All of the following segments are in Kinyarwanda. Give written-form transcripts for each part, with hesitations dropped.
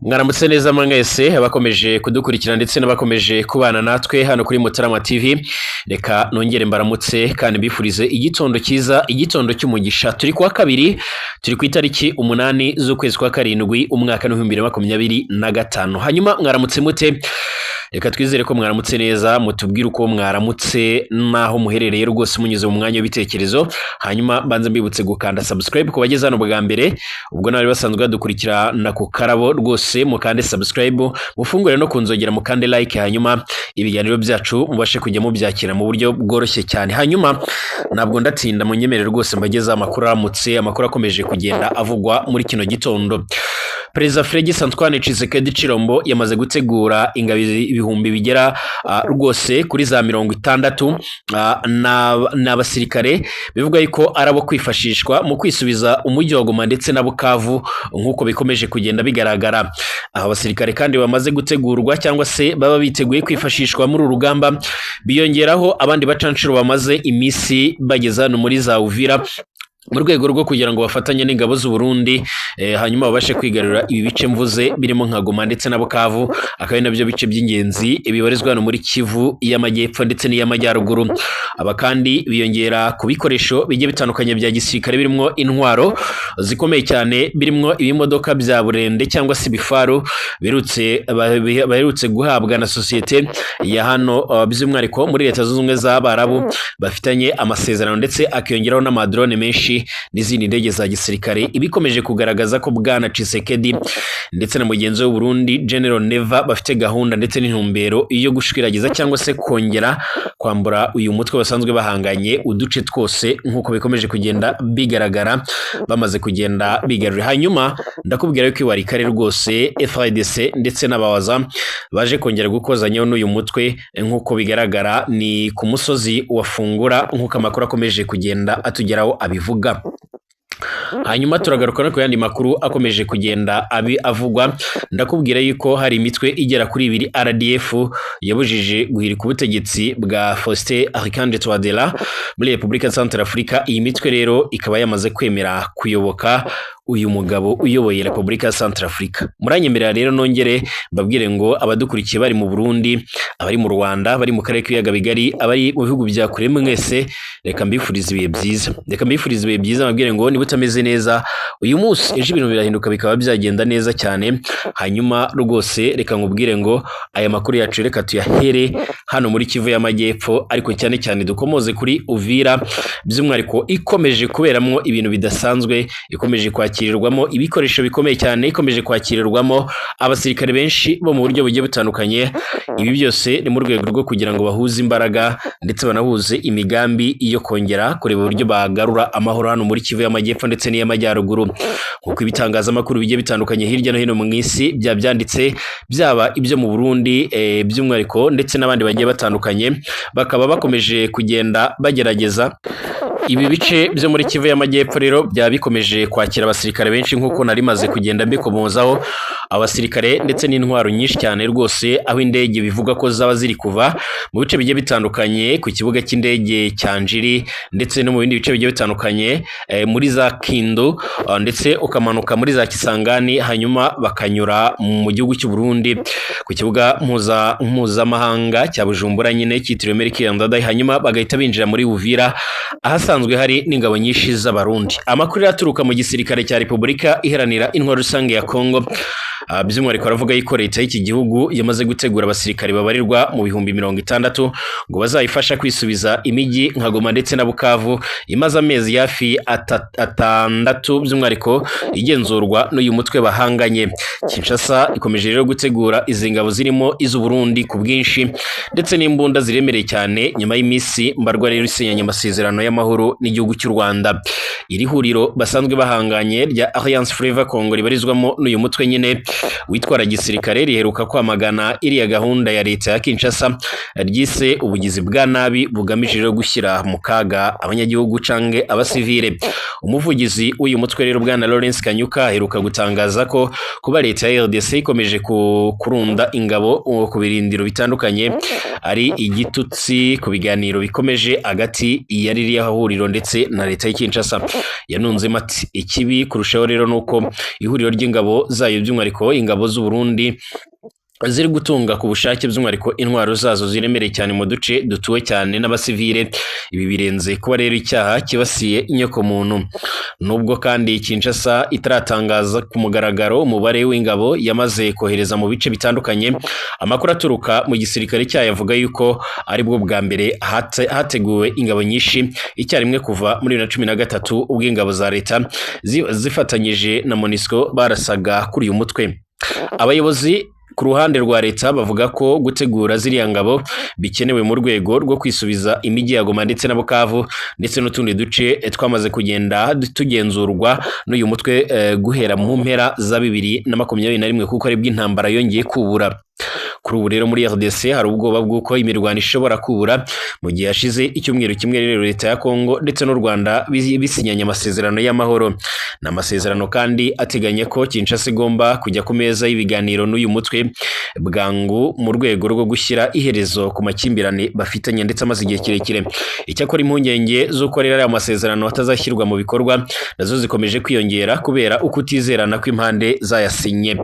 Mwaramutse neza mwese abakomeje kudukurikira ndetse n'abakomeje kubana natwe hano kuri Mutarama TV. Reka nongere mbaramutse kandi mbifurize igitondo cyiza, igitondo cy'umugisha. Turi kuwa kabiri, turi ku itariki 8 z'ukwezi kwa 7 umwaka 2025. Hanyuma mwaramutse mute? Reka twizere ko mwaramutse neza, mutubwire uko mwaramutse n'aho muherereye rwose munyuze mu mwanya w'ibitekerezo. Hanyuma mbanze mbibutse gukanda subscribe ku bageze hano bwa mbere, ubwo n'abari basanzwe badukurikira na ku karabo rwose mukande subscribe, mufungure no kunzogera, mukande like, hanyuma ibiganiro byacu mubashe kujya mubyakira mu buryo bworoshye cyane. Hanyuma ntabwo ndatinda, munyemerere rwose mbageze amakuru aramutse, amakuru akomeje kugenda avugwa muri kino gitondo. Perezida Félix Antoine Tshisekedi Tshilombo yamaze gutegura ingabo ibihumbi bigera rwose kuri za 60 n'abasirikare bivuga yuko ari abo kwifashishwa mu kwisubiza umujyi wa Goma ndetse na Bukavu nk'uko bikomeje kugenda bigaragara. Aba basirikare kandi bamaze gutegurwa cyangwa se baba biteguye kwifashishwa muri uru rugamba, biyongeraho abandi bacanshuro bamaze iminsi bageze hano muri za Uvira mu rwego rwo kugira ngo bafatanye n'ingabo z'u Burundi, hanyuma babashe kwigarurira ibi bice mvuze birimo nka Goma ndetse na Bukavu, akaba ari nabyo bice by'ingenzi bibarizwa hano muri Kivu y'Amajyepfo ndetse n'iy'Amajyaruguru. Aba kandi biyongera ku bikoresho bigiye bitandukanye bya gisirikare birimo intwaro zikomeye cyane, birimo ibimodoka bya burende cyangwa se ibifaru baherutse guhabwa na sosiyete ya hano, by'umwihariko muri Leta Zunze Ubumwe z'Abarabu bafitanye amasezerano, ndetse akiyongeraho n'amadrone menshi n'izindi ndege za gisirikare. Ibikomeje kugaragaza ko Bwana Tshisekedi ndetse na mugenzi we Burundi General Neva bafite gahunda ndetse n'intumbero yo gushwiragiza cyangwa se kongera kwambura uyu mutwe basanzwe bahanganye uduce twose nk'uko bikomeje kugenda bigaragara bamaze kugenda bigarurira. Hanyuma ndakubwira yuko iwarikare rwose FARDC ndetse n'abawaza baje kongera gukozanyaho n'uyu mutwe nk'uko bigaragara ni ku musozi wa Fungura nk'uko amakuru akomeje kugenda atugeraho abivuga. Hanyuma turagaruka no ku yandi makuru akomeje kugenda abi avugwa. Ndakubwira yuko hari imitwe igera kuri 2 RDF yabujije guhirika ubutegetsi bwa Faustin Archange Touadera muri Repubulika Centrafrica. Iyi mitwe rero ikaba yamaze kwemera kuyoboka uyu mugabo uyoboye Repubulika Centrafrica. Muranyemerera rero nongere mbabwire ngo abadukurikiye bari mu Burundi, abari mu Rwanda, bari mu karere k'ibiyaga bigari, abari mu bihugu bya kure, mwese reka mbifurize ibihe byiza. Reka mbifurize ibihe byiza, mbabwire ngo niba utameze neza uyu munsi, ejo ibintu birahinduka bikaba byagenda neza cyane. Hanyuma rwose reka nkubwire ngo aya makuru yacu reka tuyahere hano muri Kivu y'Amajyepfo, ariko cyane cyane dukomoze kuri Uvira by'umwihariko ikomeje kuberamo ibintu bidasanzwe, ikomeje kwakirirwamo ibikoresho bikomeye cyane, ikomeje kwakirirwamo abasirikare benshi bo mu buryo bugiye butandukanye. Ibi byose ni mu rwego rwo kugira ngo bahuze imbaraga ndetse banahuze imigambi yo kongera kureba uburyo bagarura amahoro hano muri Kivu y'Amajyepfo ndetse n'iy'Amajyaruguru. Nk'uko ibitangazamakuru bigiye bitandukanye hirya no hino mu isi byabyanditse, byaba ibyo mu Burundi by'umwihariko ndetse n'abandi bagiye batandukanye, bakaba bakomeje kugenda bagerageza. Ibi bice byo muri Kivu y'Amajyepfo rero byaba bikomeje kwakira abasirikare benshi nk'uko nari maze kugenda mbikomozaho, abasirikare ndetse n'intwaro nyinshi cyane rwose, aho indege bivuga ko zaba ziri kuva mu bice bigiye bitandukanye ku kibuga cy'indege cya Njiri ndetse no mu bindi bice bigiye bitandukanye, muri za Kindu, ndetse ukamanuka muri za Kisangani, hanyuma bakanyura mu gihugu cy'u Burundi ku kibuga mpuzamahanga cya Bujumbura nyine cyitiriwe Melchior Ndadaye, hanyuma bagahita binjira muri Uvira ahasanzwe hari n'ingabo nyinshi z'Abarundi. Amakuru aturuka mu gisirikare cya Repubulika Iharanira Intwaro Rusange ya Kongo by'umwihariko aravuga yuko leta y'iki gihugu yamaze gutegura abasirikare babarirwa mu bihumbi 60 ngo bazayifasha kwisubiza imijyi nka Goma ndetse na Bukavu imaze amezi hafi 6 by'umwihariko igenzurwa n'uyu mutwe bahanganye. Kinshasa ikomeje rero gutegura izi ngabo zirimo iz'u Burundi ku bwinshi ndetse n'imbunda ziremereye cyane, nyuma y'iminsi mbarwa rero isinyanye amasezerano y'amahoro n'igihugu cy'u Rwanda. Iri huriro basanzwe bahanganye rya Alliance Fleuve Congo ribarizwamo n'uyu mutwe nyine witwara gisirikare riheruka kwamagana iriya gahunda ya leta ya Kinshasa ryise ubugizi bwa nabi bugamije rero gushyira mu kaga abanyagihugu cange abasivile. Umuvugizi w'uyu mutwe rero Bwana Lawrence Kanyuka aheruka gutangaza ko kuba leta leta ya RDC ikomeje kurunda ingabo ku birindiro bitandukanye ari igitutsi ku biganiro bikomeje hagati ya ririya huriro ndetse na leta y'i Kinshasa. Yanunzemo ati ikibi kurushaho rero nuko ihuriro ry'ingabo zayo by'umwihariko ingabo z'u Burundi ziri gutunga ku bushake by'umwihariko intwaro zazo ziremereye cyane mu duce dutuwe cyane n'abasivile. Ibi birenze kuba rero icyaha kibasiye inyokomuntu. Nubwo kandi Kinshasa itaratangaza ku mugaragaro umubare w'ingabo yamaze kohereza mu bice bitandukanye, amakuru aturuka mu gisirikare cyayo avuga yuko aribwo bwa mbere hateguwe ingabo nyinshi icyarimwe kuva muri 2013 ubwo ingabo za leta zifatanyije na MONUSCO barasaga kuri uyu mutwe. Abayobozi ku ruhande rwa leta bavuga ko gutegura ziriya ngabo bikenewe mu rwego rwo kwisubiza imijyi ya Goma ndetse na Bukavu ndetse n'utundi duce twamaze kugenda tugenzurwa n'uyu mutwe guhera mu mpera za 2021 kuko aribwo intambara yongeye kubura. Kuri ubu rero muri RDC hari ubwoba bw'uko imirwano ishobora kubura mu gihe hashize icyumweru kimwe rero leta ya Kongo ndetse n'u Rwanda bisinyanye amasezerano y'amahoro. Ni amasezerano kandi ateganya ko Kinshasa igomba kujya ku meza y'ibiganiro n'uyu mutwe bwangu mu rwego rwo gushyira iherezo ku makimbirane bafitanye ndetse amaze igihe kirekire. Icyakora impungenge z'uko rero aya masezerano atazashyirwa mu bikorwa nazo zikomeje kwiyongera kubera ukutizerana kw'impande zayasinye.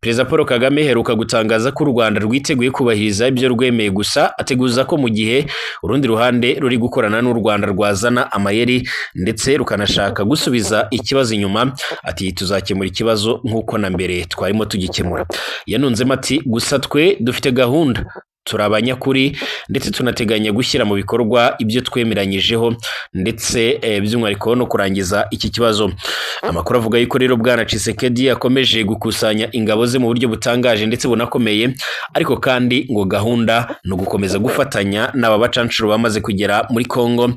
Perezida Paul Kagame heruka gutangaza ko u Rwanda rwiteguye kubahiriza ibyo rwemeye, gusa ateguza ko mu gihe urundi ruhande ruri gukorana n'u Rwanda rwazana amayeri ndetse rukanashaka gusubiza ikibazo inyuma, ati tuzakemura ikibazo nk'uko na mbere twarimo tugikemura. Yanunzemo ati gusa twe dufite gahunda, turi abanyakuri ndetse tunateganya gushyira mu bikorwa ibyo twemeranyijeho ndetse by'umwihariko no kurangiza iki kibazo. Amakuru avuga yuko rero Bwana Tshisekedi yakomeje gukusanya ingabo ze mu buryo butangaje ndetse bunakomeye, ariko kandi ngo gahunda ni ugukomeza gufatanya n'aba bacanshuro bamaze kugera muri Kongo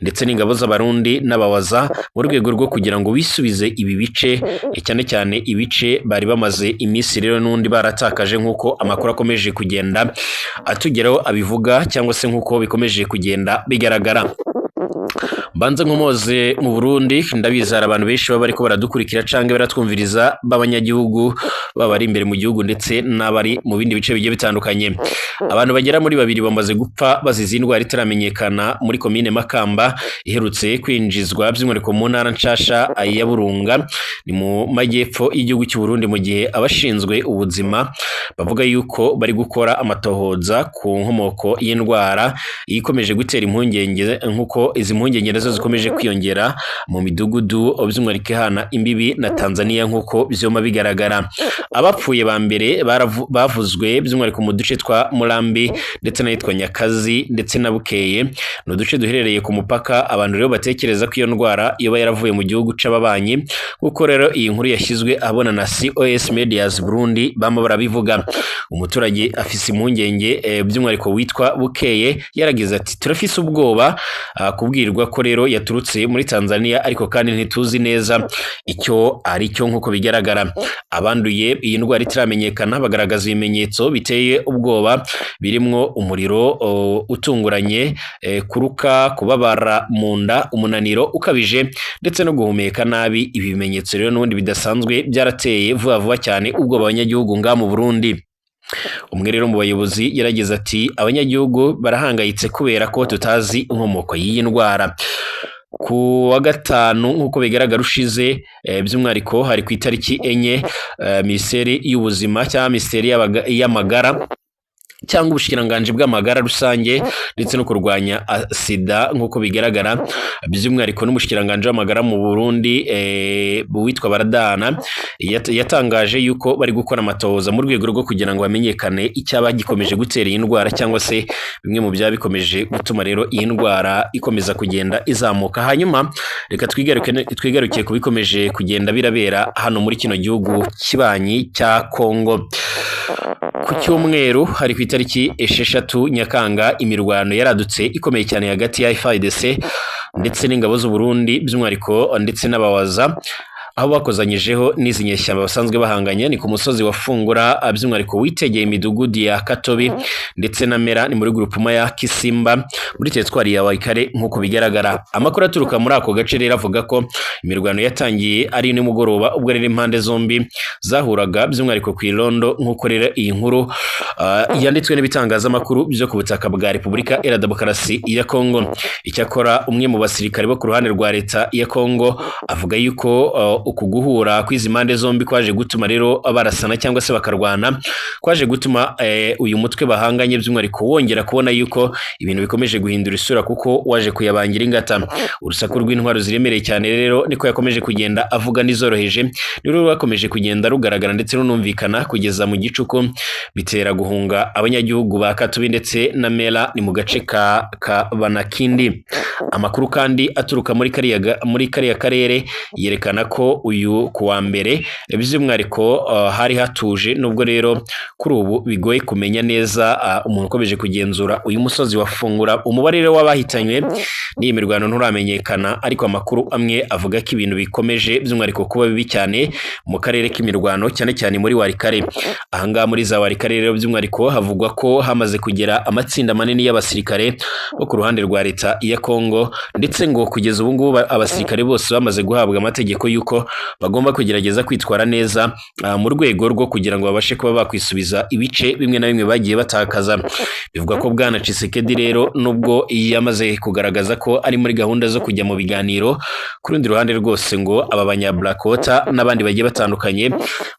ndetse n'ingabo z'Abarundi n'abawaza mu rwego rwo kugira ngo bisubize ibi bice, cyane cyane ibice bari bamaze iminsi rero n'undi baratakaje nk'uko amakuru akomeje kugenda atugeraho abivuga cyangwa se nk'uko bikomeje kugenda bigaragara. Mbanze nkomoze mu Burundi, ndabizi hari abantu benshi baba bariko baradukurikira canke baratwumviriza b'abanyagihugu baba bari imbere mu gihugu ndetse n'abari mu bindi bice bigiye bitandukanye. Abantu bagera muri babiri bamaze gupfa bazize indwara itaramenyekana muri komine Makamba iherutse kwinjizwa by'umwihariko mu ntara nshasha ya Burunga, ni mu majyepfo y'igihugu cy'u Burundi, mu gihe abashinzwe ubuzima bavuga yuko bari gukora amatohoza ku nkomoko y'indwara ikomeje gutera impungenge, nk'uko izi mpungenge nazo zikomeje kwiyongera mu midugudu by'umwihariko ihana imbibi na Tanzania nk'uko byoma bigaragara. Abapfuye ba mbere bavuzwe by'umwihariko mu duce twa Murambi ndetse n'ahitwa Nyakazi ndetse na Bukeye, ni uduce duherereye ku mupaka. Abantu rero batekereza ko iyo ndwara yoba yaravuye mu gihugu c'ababanyi, kuko rero iyi nkuru yashyizwe abona na COS Medias Burundi bama barabivuga. Umuturage afise impungenge by'umwihariko witwa Bukeye yaragize ati turafise ubwoba kubwirwa ko rero yaturutse muri Tanzania, ariko kandi ntituzi neza icyo ari cyo nk'uko bigaragara. Abanduye iyi ndwara itaramenyekana bagaragaza ibimenyetso biteye ubwoba birimwo umuriro utunguranye, kuruka, kubabara mu nda, umunaniro ukabije ndetse no guhumeka nabi. Ibi bimenyetso rero n'ubundi bidasanzwe byarateye vuba vuba cyane ubwoba abanyagihugu nga mu Burundi. Umwe rero mu bayobozi yaragize ati abanyagihugu barahangayitse kubera ko tutazi inkomoko y'iyi ndwara. Ku wa gatanu nk'uko bigaragara ushize, by'umwihariko hari ku itariki 4, Minisiteri y'Ubuzima cyangwa Minisiteri y'Amagara cyangwa ubushikiranganji bw'amagara rusange ndetse no kurwanya sida nk'uko bigaragara, by'umwihariko n'umushikiranganji w'amagara mu Burundi witwa Baradana yatangaje yuko bari gukora amatohoza mu rwego rwo kugira ngo hamenyekane icyaba gikomeje gutera iyi ndwara cyangwa se bimwe mu byaba bikomeje gutuma rero iyi ndwara ikomeza kugenda izamuka. Hanyuma reka twigaruke ku bikomeje kugenda birabera hano muri kino gihugu kibanyi cya Kongo. Ku cyumweru hari ku itariki 6 Nyakanga, imirwano yaradutse ikomeye cyane hagati ya FARDC ndetse n'ingabo z'u Burundi by'umwihariko ndetse n'abawaza. Aho bakozanyijeho n'izi nyeshyamba basanzwe bahanganye ni ku musozi wa Fungura, by'umwihariko witegeye imidugudu ya Katobi ndetse na Mera, ni muri grupuma ya Kisimba muri teritwari ya Walikale. Nk'uko bigaragara, amakuru aturuka muri ako gace rero avuga ko imirwano yatangiye ari nimugoroba, ubwo rero impande zombi zahuraga by'umwihariko ku irondo, nk'uko rero iyi nkuru yanditswe n'ibitangazamakuru byo ku butaka bwa Repubulika Iharanira Demokarasi ya Kongo. Icyakora umwe mu basirikare bo ku ruhande rwa leta ya Kongo avuga yuko uku guhura kw'izi mpande zombi kwaje gutuma rero barasana cyangwa se bakarwana, kwaje gutuma uyu mutwe bahanganye by'umwihariko wongera kubona yuko ibintu bikomeje guhindura isura, kuko waje kuyabangira ingata. Urusaku rw'intwaro ziremereye cyane rero, niko yakomeje kugenda avuga, n'izoroheje, rero rwakomeje kugenda rugaragara ndetse runumvikana kugeza mu gicuku, bitera guhunga abanyagihugu ba Katubi ndetse na Mera, ni mu gace ka Banakindi. Amakuru kandi aturuka muri kariya karere yerekana ko uyu kuwa mbere by'umwihariko hari hatuje, nubwo rero kuri ubu bigoye kumenya neza umuntu ukomeje kugenzura uyu musozi wa Fungura. Umubare rero w'abahitanywe n'iyi mirwano nturamenyekana, ariko amakuru amwe avuga ko ibintu bikomeje by'umwihariko kuba bibi cyane mu karere k'imirwano, cyane cyane muri Walikale. Ahangaha muri za Walikale rero by'umwihariko havugwa ko hamaze kugera amatsinda manini y'abasirikare bo ku ruhande rwa leta ya Kongo, ndetse ngo kugeza ubu ngubu abasirikare bose bamaze guhabwa amategeko y'uko bagomba kugerageza kwitwara neza mu rwego rwo kugira ngo babashe kuba bakwisubiza ibice bimwe na bimwe bagiye batakaza. Bivugwa ko bwana Tshisekedi rero, nubwo yamaze kugaragaza ko ari muri gahunda zo kujya mu biganiro, ku rundi ruhande rwose ngo aba banya Blackwater n'abandi bagiye batandukanye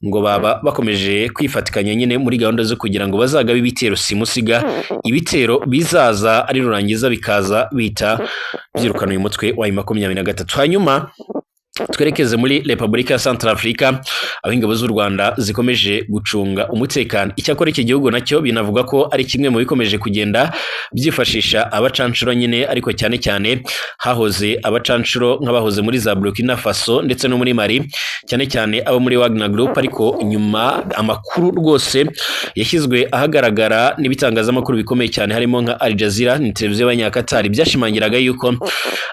ngo baba bakomeje kwifatikanya nyine muri gahunda zo kugira ngo bazagabe ibitero simusiga, ibitero bizaza ari rurangiza bikaza bita byirukana uyu mutwe wa M23. Hanyuma twerekeze muri Repubulika ya Centrafrica, aho ingabo z'u Rwanda zikomeje gucunga umutekano. Icyakora iki gihugu nacyo binavuga ko ari kimwe mu bikomeje kugenda byifashisha abacanshuro nyine, ariko cyane cyane hahoze abacanshuro nk'abahoze muri za Burkina Faso ndetse no muri Mali, cyane cyane abo muri Wagner Group. Ariko nyuma amakuru rwose yashyizwe ahagaragara n'ibitangazamakuru bikomeye cyane, harimo nka Al Jazeera, ni televiziyo y'Abanyakatari, byashimangiraga yuko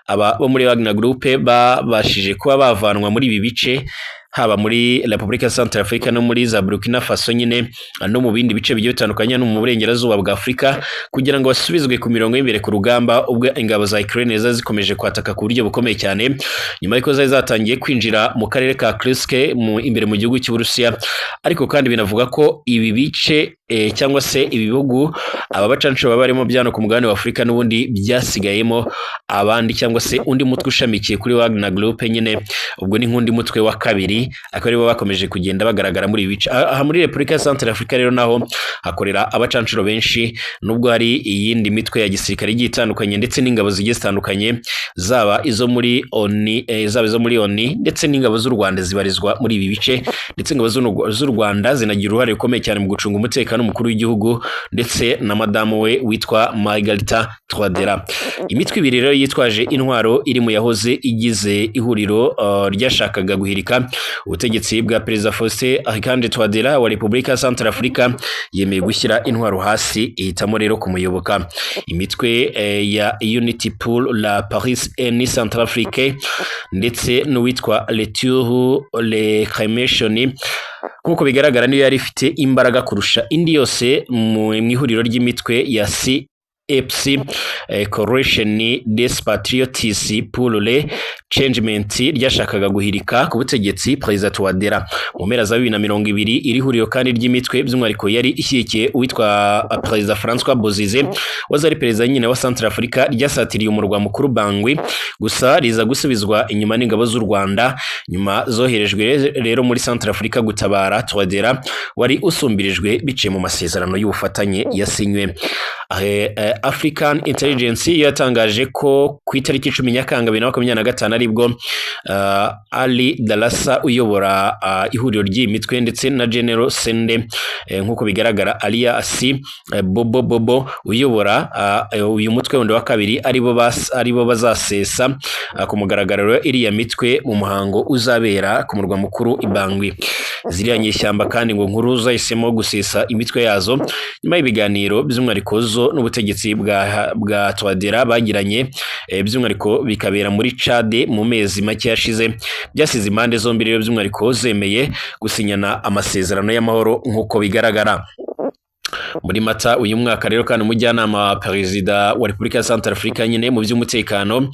aba bo muri Wagner Group babashije kuba bavanwa muri ibi bice, haba muri Repubulika ya Centrafrica no muri za Burkina Faso nyine, no mu bindi bice bigiye bitandukanye no mu burengerazuba bwa Afurika, kugira ngo basubizwe ku mirongo y'imbere ku rugamba, ubwo ingabo za Ukraine zari zikomeje kwataka ku buryo bukomeye cyane nyuma y'uko zari zatangiye kwinjira mu karere ka Kursk mu imbere mu gihugu cy'Uburusiya. Ariko kandi binavuga ko ibi bice cyangwa se ibi bihugu aba bacanshuro baba barimo byano ku mugabane wa Afurika n'ubundi byasigayemo abandi cyangwa se undi mutwe ushamikiye kuri Wagner Group nyine, ubwo ni nk'undi mutwe wa kabiri, akaba aribo bakomeje kugenda bagaragara muri ibi bice. Aha muri Repubulika ya Centrafrica rero naho hakorera abacanshuro benshi, nubwo hari iyindi mitwe ya gisirikare igiye itandukanye ndetse n'ingabo zigiye zitandukanye, zaba izo muri ONU, zaba izo muri ONU ndetse n'ingabo z'u Rwanda zibarizwa muri ibi bice. Ndetse ingabo z'u Rwanda zinagira uruhare rukomeye cyane mu gucunga umutekano w'umukuru w'igihugu ndetse na madamu we witwa Margarita Touadera. Imitwe ibiri rero yitwaje intwaro iri mu yahoze igize ihuriro ryashakaga guhirika ubutegetsi bwa Perezida Faustin Archange Touadera wa Repubulika ya Centrafrica yemeye gushyira intwaro hasi, ihitamo rero kumuyoboka. Imitwe ya Unity pour la Paix en Centrafrique ndetse n'uwitwa Retour le Cremation, nk'uko bigaragara, niyo yari ifite imbaraga kurusha indi yose mu ihuriro ry'imitwe ya CEPC, Coalition des Patriotes pour le Changement, ryashakaga guhirika ku butegetsi Perezida Touadera mu mpera za 2020. Iri huriro kandi ry'imitwe by'umwihariko yari ishyigikiye uwitwa Perezida François Bozize wahoze ari perezida nyine wa Centrafrica, ryasatiriye umurwa mukuru Bangui, gusa riza gusubizwa inyuma n'ingabo z'u Rwanda, nyuma zoherejwe rero muri Centrafrica gutabara Touadera wari usumbirijwe biciye mu masezerano y'ubufatanye yasinywe. African Intelligence yatangaje ko ku itariki 10 Nyakanga 2025 aribwo Ali Dalasa uyobora ihuriro ry'iyi mitwe ndetse na General Sende, nk'uko bigaragara alias Bobo Bobo uyobora uyu mutwe wundi wa kabiri, aribo bazasesa ku mugaragaro iriya mitwe mu muhango uzabera ku murwa mukuru i Bangui. Ziriya nyeshyamba kandi ngo nkuru zahisemo gusesa imitwe yazo nyuma y'ibiganiro by'umwihariko zo n'ubutegetsi bwa Touadera bagiranye, by'umwihariko bikabera muri Chad mu mezi make yashize. Byasize impande zombi rero by'umwihariko zemeye gusinyana amasezerano y'amahoro nk'uko bigaragara. Muri Mata uyu mwaka rero kandi, umujyanama wa perezida wa Repubulika ya Centrafrica nyine mu by'umutekano,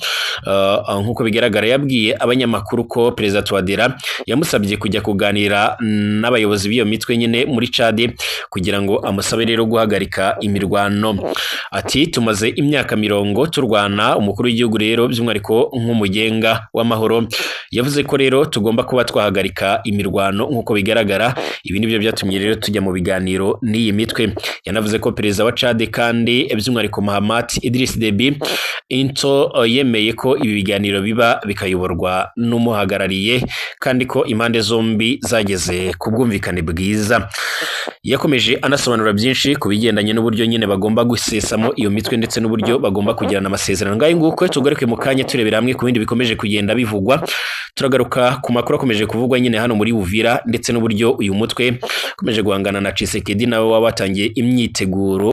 nk'uko bigaragara, yabwiye abanyamakuru ko perezida Touadera yamusabye kujya kuganira n'abayobozi b'iyo mitwe nyine muri Chad kugira ngo amusabe rero guhagarika imirwano. Ati: "Tumaze imyaka 40 turwana. Umukuru w'igihugu rero by'umwihariko nk'umugenga w'amahoro yavuze ko rero tugomba kuba twahagarika imirwano. Nk'uko bigaragara, ibi nibyo byatumye rero tujya mu biganiro n'iyi mitwe." Yanavuze ko perezida wa Chad kandi by'umwihariko Mahamat Idriss Deby Itno yemeye ko ibi biganiro biba bikayoborwa n'umuhagarariye, kandi ko impande zombi zageze ku bwumvikane bwiza. Yakomeje anasobanura byinshi ku bigendanye n'uburyo nyine bagomba gusesamo iyo mitwe ndetse n'uburyo bagomba kugirana amasezerano. Ngayo nguko, tugaruke mu kanya turebera hamwe ku bindi bikomeje kugenda bivugwa. Turagaruka ku makuru akomeje kuvugwa nyine hano muri Uvira, ndetse n'uburyo uyu mutwe ukomeje guhangana na Tshisekedi nawe waba watangiye imyiteguro.